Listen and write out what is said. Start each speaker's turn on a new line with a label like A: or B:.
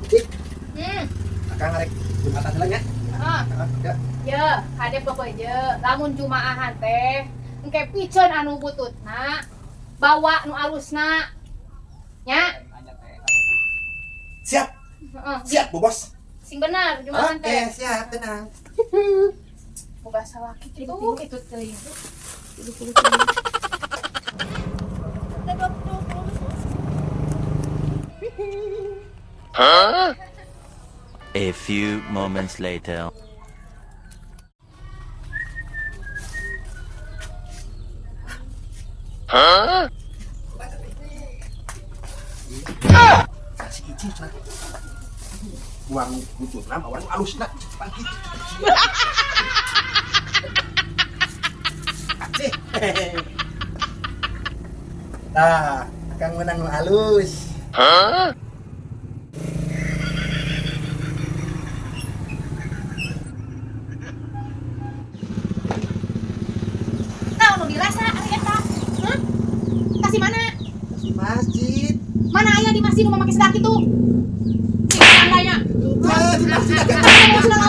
A: Cik,
B: Hmm.
A: akang ngarek Jumatan heula nya.
B: Heeh.
A: Heeh, ya.
B: Ye, kade pepeje, lamun jumaahan teh engke piceun anu bututna, bawa nu alusna. Nya.
A: Siap,
B: Heeh.
A: siap, Bu Bos.
B: Sing bener jumaahan
A: Oke,
B: teh.
A: siap, tenang.
B: Boga salaki kitu kitu teuing.
C: A few moments later.
A: Si Ici cenah. Buang bututna bawa nu alusna cepat gitu. Cih. Tah, akang menang nu alus.
B: Tah nu dirasa ari eta. Hah? Kasih mana?
A: Di masjid.
B: Mana aya di masjid nu make sedar kitu? Sing tandanya.
A: Wah, di masjid akang.
B: Sudah.